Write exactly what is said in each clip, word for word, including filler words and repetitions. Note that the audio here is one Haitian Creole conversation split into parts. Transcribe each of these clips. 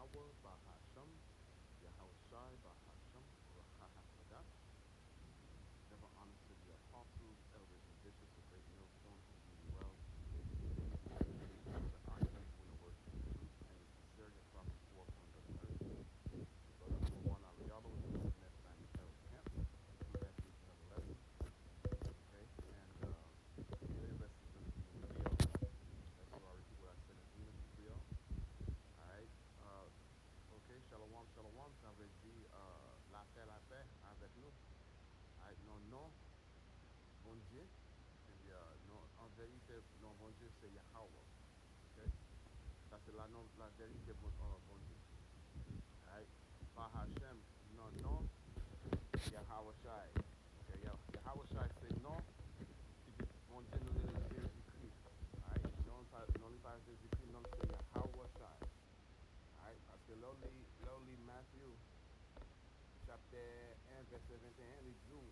Yahuwah Bahasham, Yahawashi Bahasham Ruach HaKodesh. Never honor to the apostles, elders, and bishops of Great Millstone who do you well. These are the archangels who worship the truth and in sincerity across the four corners of the earth. Your brother Lawan Alialo is the next time in Harold Camp. Two messages, another lesson. Okay, and uh, today's lesson is going to be in Creole. That's why I repeat what I said in English in Creole. All right. Uh, Ok, shalom, shalom, sa vle di, euh, lapè, lapè avèk nou. Ay, nan non Bondye, ebyen, non, an verite, non Bondye se Yahawah. Ok? Sa se la non, la verite Bon-, euh, Bondye. Ay, Bahashem, nan non Yahawashai. Ok, Yah-, Yahawashai se non Pitit Bondye, nou rele Jezikri. Ay, non pa, non li pa Jezikri, non se Yahawashai. Alright, paske lè w li, lè w li Matthew chapter un, verset vingt et un, li di w,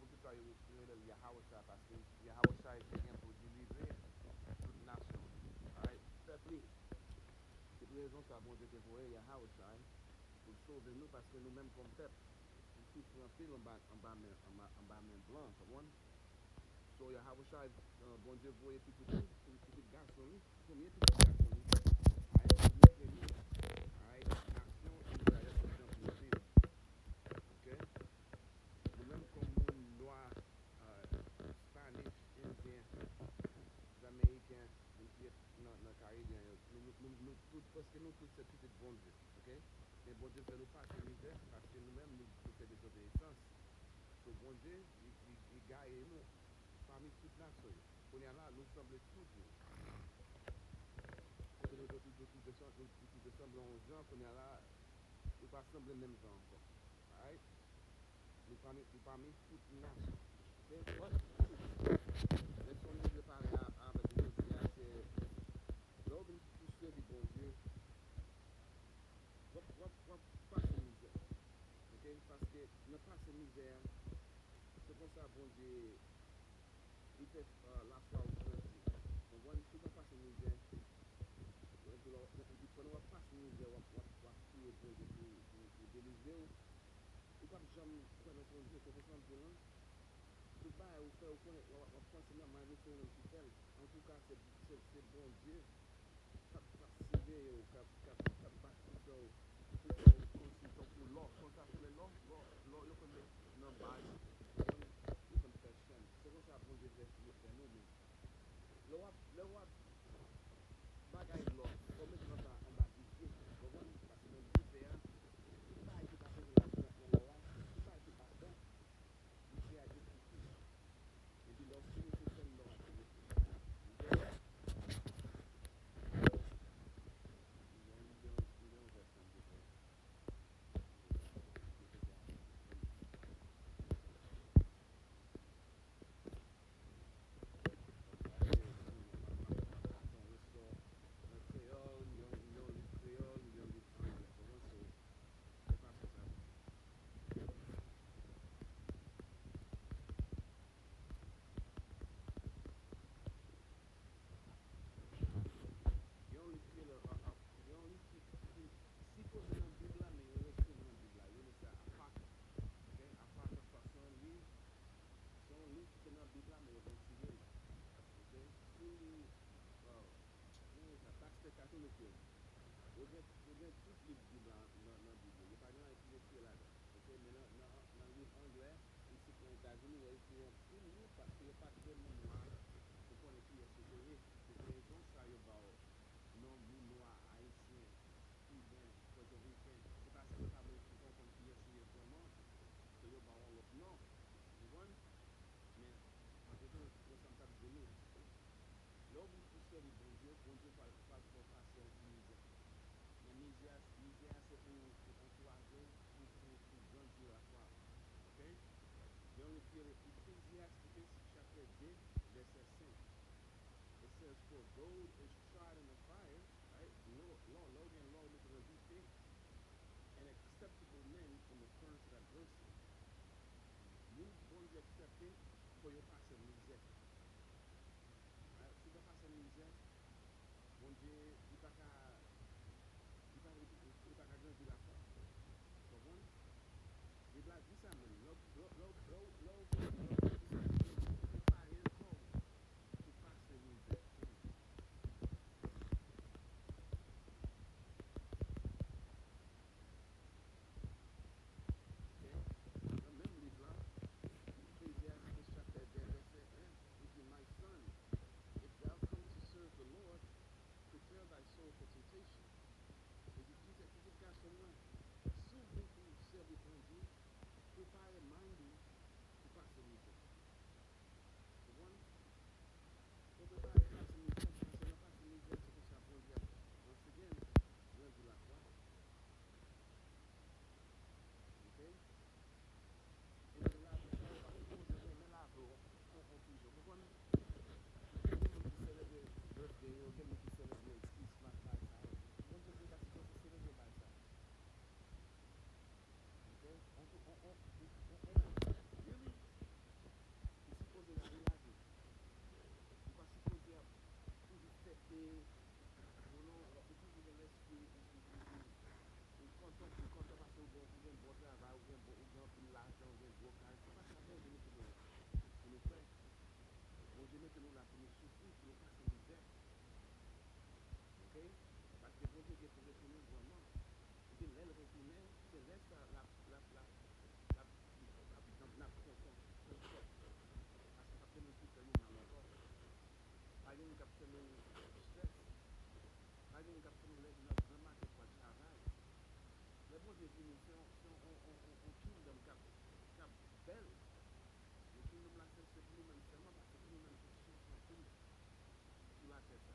poukisa yo, yo rele l Yahawashai, paske Yahawashai te gen pou delivre tout nasyon. Alright, pèp li. Se pou rezon sa Bondye te voye Yahawashai pou l sove nou, paske nou menm kòm pèp, nou soufri anpil anba, anba men, anba, anba men blan, konprann? So, Yahawashai, euh, Bondye voye pitit li, pitit gason li, premye pitit gason li, ay, pou montre nou, ay, nasyon Izrayèl ki jan pou yo viv. Ok? Nou menm kòm moun nwa, euh, Spanish, Endyen, Jameyiken, moun ki ret nan, nan Karibyen yo, nou, nou, nou, nou tout, prèske nou tout se pitit Bondye. Ok? Men Bondye fè nou pase mizè, paske nou menm, nou, nou fè dezobeyisans. So, Bondye, li, li, li gaye nou pami tout nasyon yo. Kounye a la, nou sanble tout moun. Kote nou soti, nou tout se san-, nou, nou tout se sanble yon jan, kounye a la, nou pa sanble menm jan ankò. Alright? Nou pami, nou pami tout nasyon. Ok? But, leson nou prepare a, avèk nou jodi a, se lè w vin pou sèvi Bondye, w ap, w ap, w ap pase mizè. Ok? Paske nan pase mizè a, se konsa Bondye li fè, euh, lafwa w grandi. Konprann? Si w pa pase mizè, epi lè w, epi pandan w ap pase mizè, w ap, w ap, w ap priye Bondye pou, pou, pou delivre w, ou p ap janm kwè nan Bondye, se konsa m di w lan. Tout bagay ou fè, ou konnen, w ap, w ap panse nòmal, men se ou menm ki fè l. Antouka, se, se, se Bondye k ap, k ap siveye w, k ap, k ap, k ap bati kè w, pou fè w kòmsi tankou lò, konn sa k rele lò, lò, lò yo konn met nan bay, yo konn, yo konn fè chèn. Se konsa Bondye vle fè nou menm. Lè w ap, lè w ap bagay lò, fò w mete lò sa anba dife, w konprann? Paske nan dife a, tout bagay ki pa sipoze ap pran nan lò a, tout bagay ki pa bon, dife a detwi tou. Epi lè w fini, se sèl lò a ki rete. Ok? Yon, yon, yon vès la m te fè. Yon liv ki rele, a, a, yon liv ki, ki sipoze nan Bib la, men yo retire l nan Bib la. Yo rele sa Apocrypha. Ok? Apocrypha se yon liv, se yon liv ki te nan Bib la, men yo retire l. Ok? Pou li, euh, yo rele sa Baxter Catholic yo. Yo gen, yo gen tout liv Bib la nan, nan Bib yo. Yo pa gen anyen ki retire ladan. Ok? Men nan, nan, nan liv anglè, isit nan Etazini, yo retire anpil liv paske yo pa t vle moun nwa pou konnen kiyès yo te ye. Se pou rezon sa yo ba w non moun nwa, ayisyen, kiben, pòtoriken. Se pa sa, yo pa vle pou konn kiyès ou ye vrèman, so yo ba w yon lòt non. Ou konprann? Men, antretan, konsa m t ap di nou, lè w vin pou sèvi Bondye, Bondye pral, pral fè w pase yon ti mizè. Men mizè a, mizè a se pou, pou ankouraje w, pou, pou, pou grandi lafwa w. Ok? Gen yon liv ki rele Ecclesiasticus chapter deux, verset cinq. It says, "For gold is tried in the fire," right? Lò, lò, lè w gen lò, ou mete nan dife, "an acceptable man in the furnace of adversity." Moun Bondye aksepte, fò yo pase mizè. Alright, si w pa pase mizè, Bondye, li pa ka, li pa, li, Konprann? Bib la di sa menm. Lè w, lè w, lè w, lè w, lè w, lè w prepare kò w pou pase mizè. Ok? Nan menm liv la, Ecclesiastes chapter deux verset un, li di, My son, if thou come to serve the Lord, prepare thy soul for temptation. Li di, li di, li di, gason mwen, si w vle pou w sèvi Bondye, prepare mind ou pou pase mizè. Konprann? Fò w prepare pou pase mizè, paske nan pase mizè, se konsa Bondye ap, once again, grandi lafwa. Ok? E nan lavi sa, ou pa sipoze renmen lavi w, ou, ou toujou. Ou konprann? Gen moun ki selebre birthday yo, gen moun ki selebre Christmas, bagay sa yo. Bondye di w pa sipoze selebre bagay sa yo. Ok? On, on, on, on, on, on, really? Ou sipoze lage, lage. Ou pa sipoze ap toujou fete. Non, non, ou toujou gen lespri, ou, ou, ou, ou, ou kontan, ou kontan paske ou gen, ou gen bon travay, ou gen bon, ou gen anpil lajan, ou gen gwo kay. Se pa sa Bondye mete nou la pou nou fè. Bondye mete nou la pou nou soufri, pou nou pase mizè. Ok? Paske Bondye gen pou retounen vrèman. Epi lè l retounen, se lè sa l ap, l ap, l ap, l ap, n ap, n ap, n ap kontan, kontan. Paske p ap gen moun ki fè nou mal ankò. Pa gen moun k ap fè nou strès. Pa gen moun k ap fè nou leve nan gran maten pou al travay. Lè Bondye vini, se yon, se yon, yon, yon, yon, yon kingdom k ap, k ap bèl. Men kingdom la se, se pou nou menm sèlman, paske pou nou menm ki soufri anpil sou latè sa.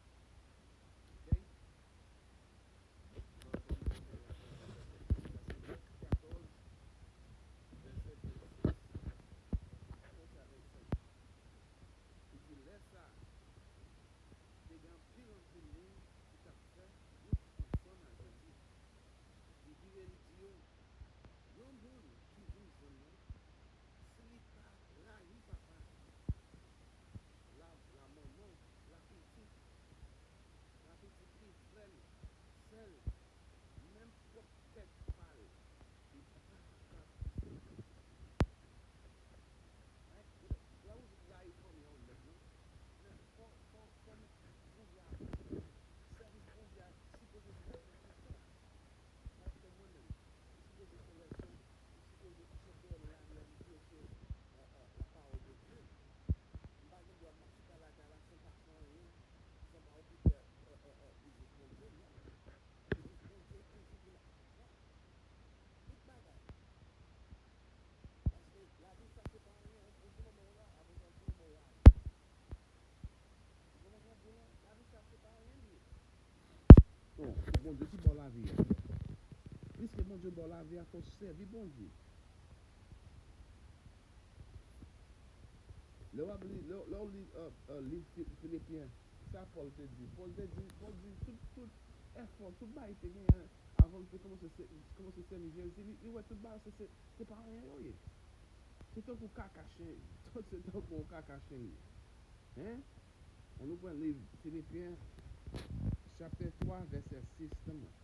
Ok? Bon, bon, bon, bon, bon, bon, bon. Sa se Mak katòz, vèsè vennsis, katòz a vennsenk. Li di, lè sa a, te gen anpil, anpil moun ki t ap fè wout ansanm a Jezi. Li vire, li di yo, yon moun ki vin jwenn mwen, si li pa rayi papa l, la, la manman l, la pitit, la pitit li, frè l, sè l, menm pwòp tèt pa l, li pa kapab suiv mwen. Hein? Lè ou rayi fanmi an ou nèt non. Men fò, fò, fò nou, Bondye a, sèvis Bondye a sipoze se yon leson. Paske mwen menm, m sipoze fè lèson, m sipoze chèf dèyè nan lari a, m di, ok, euh, euh, la parole de Dieu. M pa gen dwa m ap chita lakay la san m pa fè anyen, san m pa okipè, euh, euh, euh, biznis Bondye, non. Biznis Bondye toujou pou la, non. Tout bagay. Paske lavi sa se pa anyen, on, on ti moman ou la, apre sa on ti moman ou ale. Ou konprann sa m ap di w la? Lavi sa se pa anyen li ye. Bon, se Bondye ki ba w lavi a. Piske Bondye ba w lavi a, fò w sèvi Bondye. Lè w ap li, lè, lè w li, euh, euh, liv Fi-, Filipyen, sa Pòl te di? Pòl te di, Pòl di tout, tout efò, tout bagay li te genyen avan l te kòmanse sè-, kòmanse sèvi Jezi, li, li wè tout bagay se, se, se pa anyen yo ye. Se tankou kaka chen, se tankou yon kaka chen li ye. Hein? Ann nou pran liv Filipyen, chapter twa, vèsè sis, tann mwen.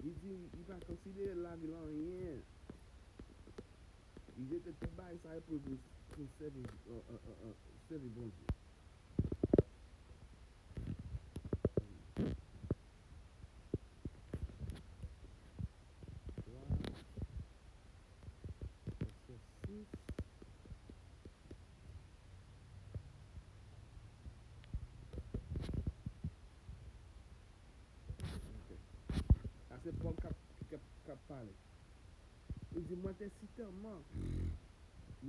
Li di, li pa konsidere lavi l anyen. Li jete tout bagay sa yo pou, pou, pou sèvi, euh, euh, euh, euh, sèvi Bondye. Twa, vèsè sis. Ok. Sa se Pòl k ap, k ap, k ap pale. Li di, mwen te sitèlman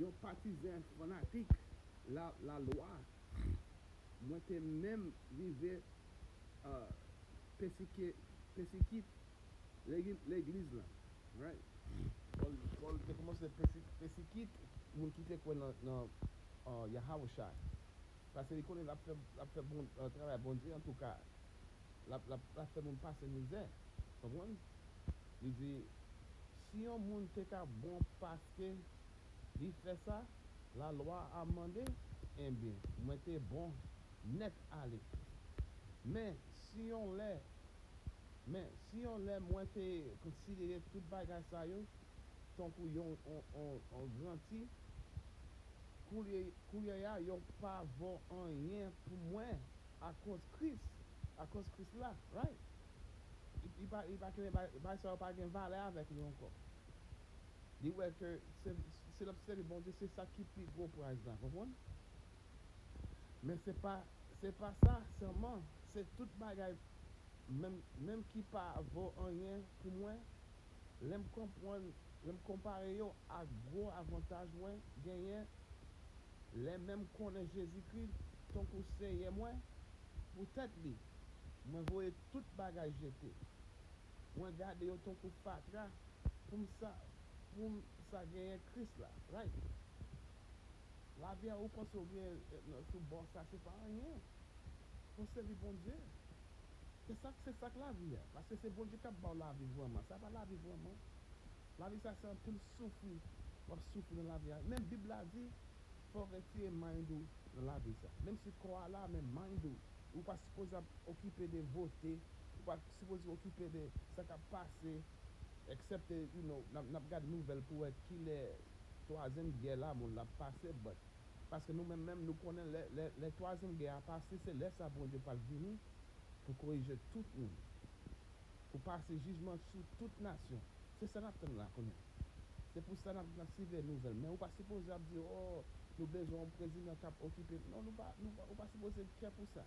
yon patizan fanatik la, lalwa, mwen te menm rive, euh, pèsike-, pèsekit legi-, legliz la. Right? Pòl, Pòl te kòmanse pèsi-, pèsekit moun ki te kwè nan, nan, euh, Yahawashai. Paske li konnen l ap fè, l ap fè bon, euh, travay Bondye, antouka, l ap, l ap, l ap fè moun pase mizè. Konprann? Li di, si yon moun te ka bon paske li fè sa lalwa a mande, enben, mwen te bon nèt ale. Men, si yon lè, men, si yon lè mwen te konsidere tout bagay sa yo tankou yon, yon, yon, yon garanti, koulye, koulye a, yo pa vo anyen pou mwen akoz Kris, akoz Kris la, right? Li, li pa, li pa kenbe, bagay sa yo pa gen valè avèk li ankò. Li wè ke se, se l ap sèvi Bondye, se sa ki pi gwo prize la, konprann? Men se pa, se pa sa sèlman, se tout bagay, menm, menm ki pa vo anyen pou mwen, lè m konprann, lè m konpare yo ak gwo avantaj mwen genyen, lè menm konnen Jezikri tankou Seyè mwen, poutèt li, mwen voye tout bagay jete. Mwen gade yo tankou fatra pou m sa, pou m sa genyen Kris la, right? Lavi a ou panse ou genyen, eh, nan, sou bò sa, se pa anyen. Pou sèvi Bondye. Se sa, se sa k lavi a. Paske se Bondye k ap ba w lavi vrèman. Sa pa lavi vrèman. Lavi sa se anpil soufri. W ap soufri nan lavi a. Men Bib la di, fò w retire mind ou nan lavi sa. Menm si kò a la, men mind ou. Ou pa sipoze ap okipe de vote. Ou pa sipoze okipe de sa k ap pase. Eksepte, you know, n ap, n ap gad nouvèl pou wè kilè twazyèm gè lamonn la ap pase, but paske nou menm, menm nou konnen lè, lè, lè twazyèm gè a pase, se lè sa Bondye pral vini pou korije tout moun, pou pase jijman sou tout nasyon. Se sa n ap tann la kounye a. Se pou sa n ap, n ap siveye nouvèl. Men ou pa sipoze ap di, "Oh, nou bezwen yon prezidan k ap okipe." Non, nou pa, nou pa, ou pa sipoze kè pou sa.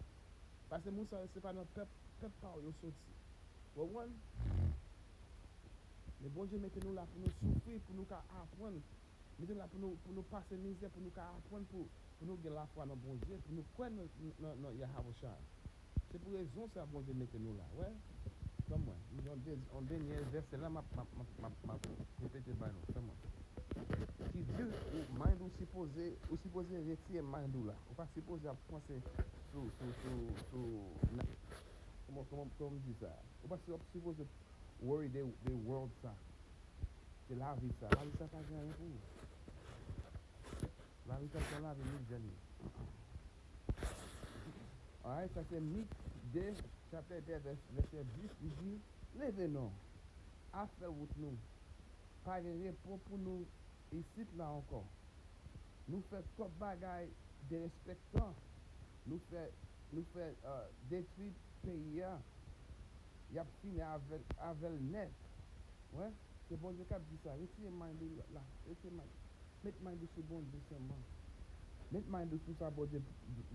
Paske moun sa yo, se pa nan pèp, pèp pa w yo soti. Ou konprann? Men Bondye mete nou la pou nou soufri, pou nou ka aprann. Mete nou la pou nou, pou nou pase mizè, pou nou ka aprann, pou, pou nou gen lafwa nan Bondye, pou nou kwè nan, nan, nan Yahawashai. Se pou rezon sa Bondye mete nou la, wè. Tann mwen, yon de-, yon dènye vèsè la, m ap, m ap, m ap, m ap, m ap repete ba nou, tann mwen. Ki di, ou, mind ou sipoze, ou sipoze retire mind ou la. Ou pa sipoze ap panse sou, sou, sou, sou, na-, kòman, kòman, kòman m di sa? Ou pa si-, sipoze worry de, de world sa. De lavi sa. Lavi sa pa gen anyen pou ou. Lavi sa se yon lavi mizè li ye. Alright, sa se Mik de, chapter de, vès-, vèsè dis, li di, "Leve non, a fè wout nou. Pa gen repo pou nou isit la ankò. Nou fè twòp bagay derespektan. Nou fè, nou fè, euh, detwi peyi a. Y ap fini avè l, avè l nèt." Wè, se Bondye k ap di sa. Retire mind ou la, retire mind. Met mind ou sou Bondye sèlman. Met mind ou sou sa Bondye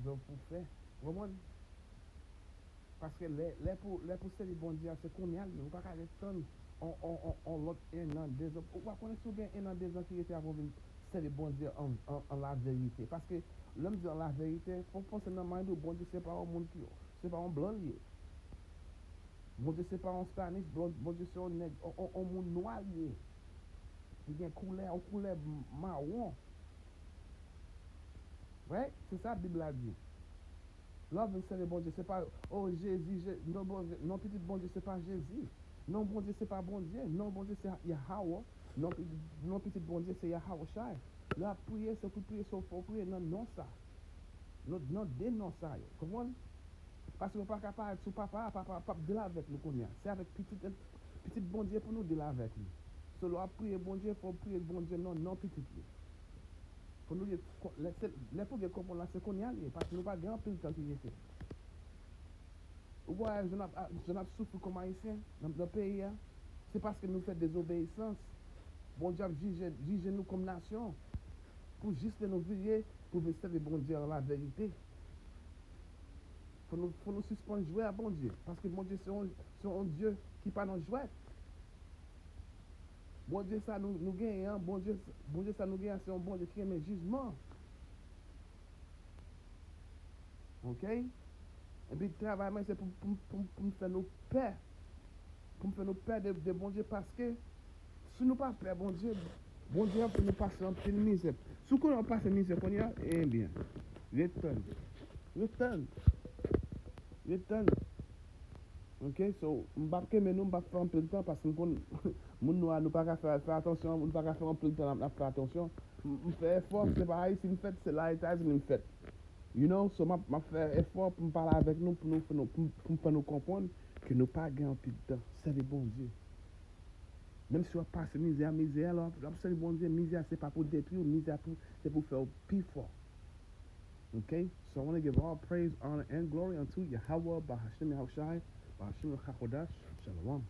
vle pou fè. Ou konprann? Paske lè, lè pou, lè pou sèvi Bondye a, se kounye a l ye. Ou pa ka ret tann on, on, on, on lòt en an, de zan. Ou pa konnen si w gen en an, de zan ki rete avan w vin sèvi Bondye an, an, an laverite. Paske lè m di an laverite, fò w panse nan mind ou, Bondye se pa yon moun ki, se pa yon blan l ye. Bondye se pa yon Spanish, Bon-, Bondye se yon nèg, yon, yon, yon moun nwa l ye. Li gen koulè, yon koulè m-, mawon. Right? Se sa Bib la di. Lè w vin sèvi Bondye, se pa, "Oh, Jezi, Je-," non, Bondye, non, pitit Bondye, se pa Jezi. Non, Bondye, se pa Bondye. Non, Bondye, se Yahawah. Non, pitit, non, pitit Bondye, se Yahawashai. Lè w ap priye, se pou priye, se pou priye nan non sa. Nan, nan de non sa yo. Konprann? Paske yo pa ka parèt sou papa a, papa a p ap deal avèk nou kounye a. Se avèk pitit, pitit Bondye pou nou deal avèk li. So, lè w ap priye Bondye, fò w priye Bondye nan non pitit li. Fò nou gen, lè, se, lè pou gen konprann la, se kounye a li ye, paske nou pa gen anpil tan ki rete. Ou wè, jan n ap, jan n ap soufri kòm Ayisyen nan, nan peyi a, se paske nou fè dezobeyisans. Bondye ap jije, jije nou kòm nasyon pou jis lè nou vire pou vin sèvi Bondye an laverite. Fò nou, fò nou sispann jwe a Bondye, paske Bondye se yon, se yon Dye ki pa nan jwèt. Bondye sa nou, nou genyen an, Bondye, Bondye sa nou genyen an, se yon Bondye ki renmen jijman. Ok? Epi travay mwen se pou, pou, pou, pou m fè nou pè. Pou m fè nou pè de, de Bondye, paske si nou pa pè Bondye, Bondye ap fè nou pase anpil mizè. Si w konnen w ap pase mizè kounye a, ebyen, ret tann. Ret tann. Ret tann. Ok, so, m p ap kenbe nou, m p ap fè anpil tan, paske m konn moun nwa, nou pa ka fè, fè atansyon, nou pa ka fè anpil tan, n ap, n ap fè atansyon. M, m fè efò, se pa Ayiti m fèt, se la Etazini m fèt. You know, so m ap, m ap fè efò pou m pale avèk nou, pou nou, pou nou, pou, pou m fè nou konprann ke nou pa gen anpil tan. Sèvi Bondye. Menm si w ap pase mizè a, mizè a, lè w ap, lè w ap sèvi Bondye, mizè a se pa pou detwi w, mizè a pou, se pou fè w pi fò. Okay? So I want to give all praise, honor, and glory unto Yahweh, Bahashem Yahushai, Bahashem Hakodash. Shalom.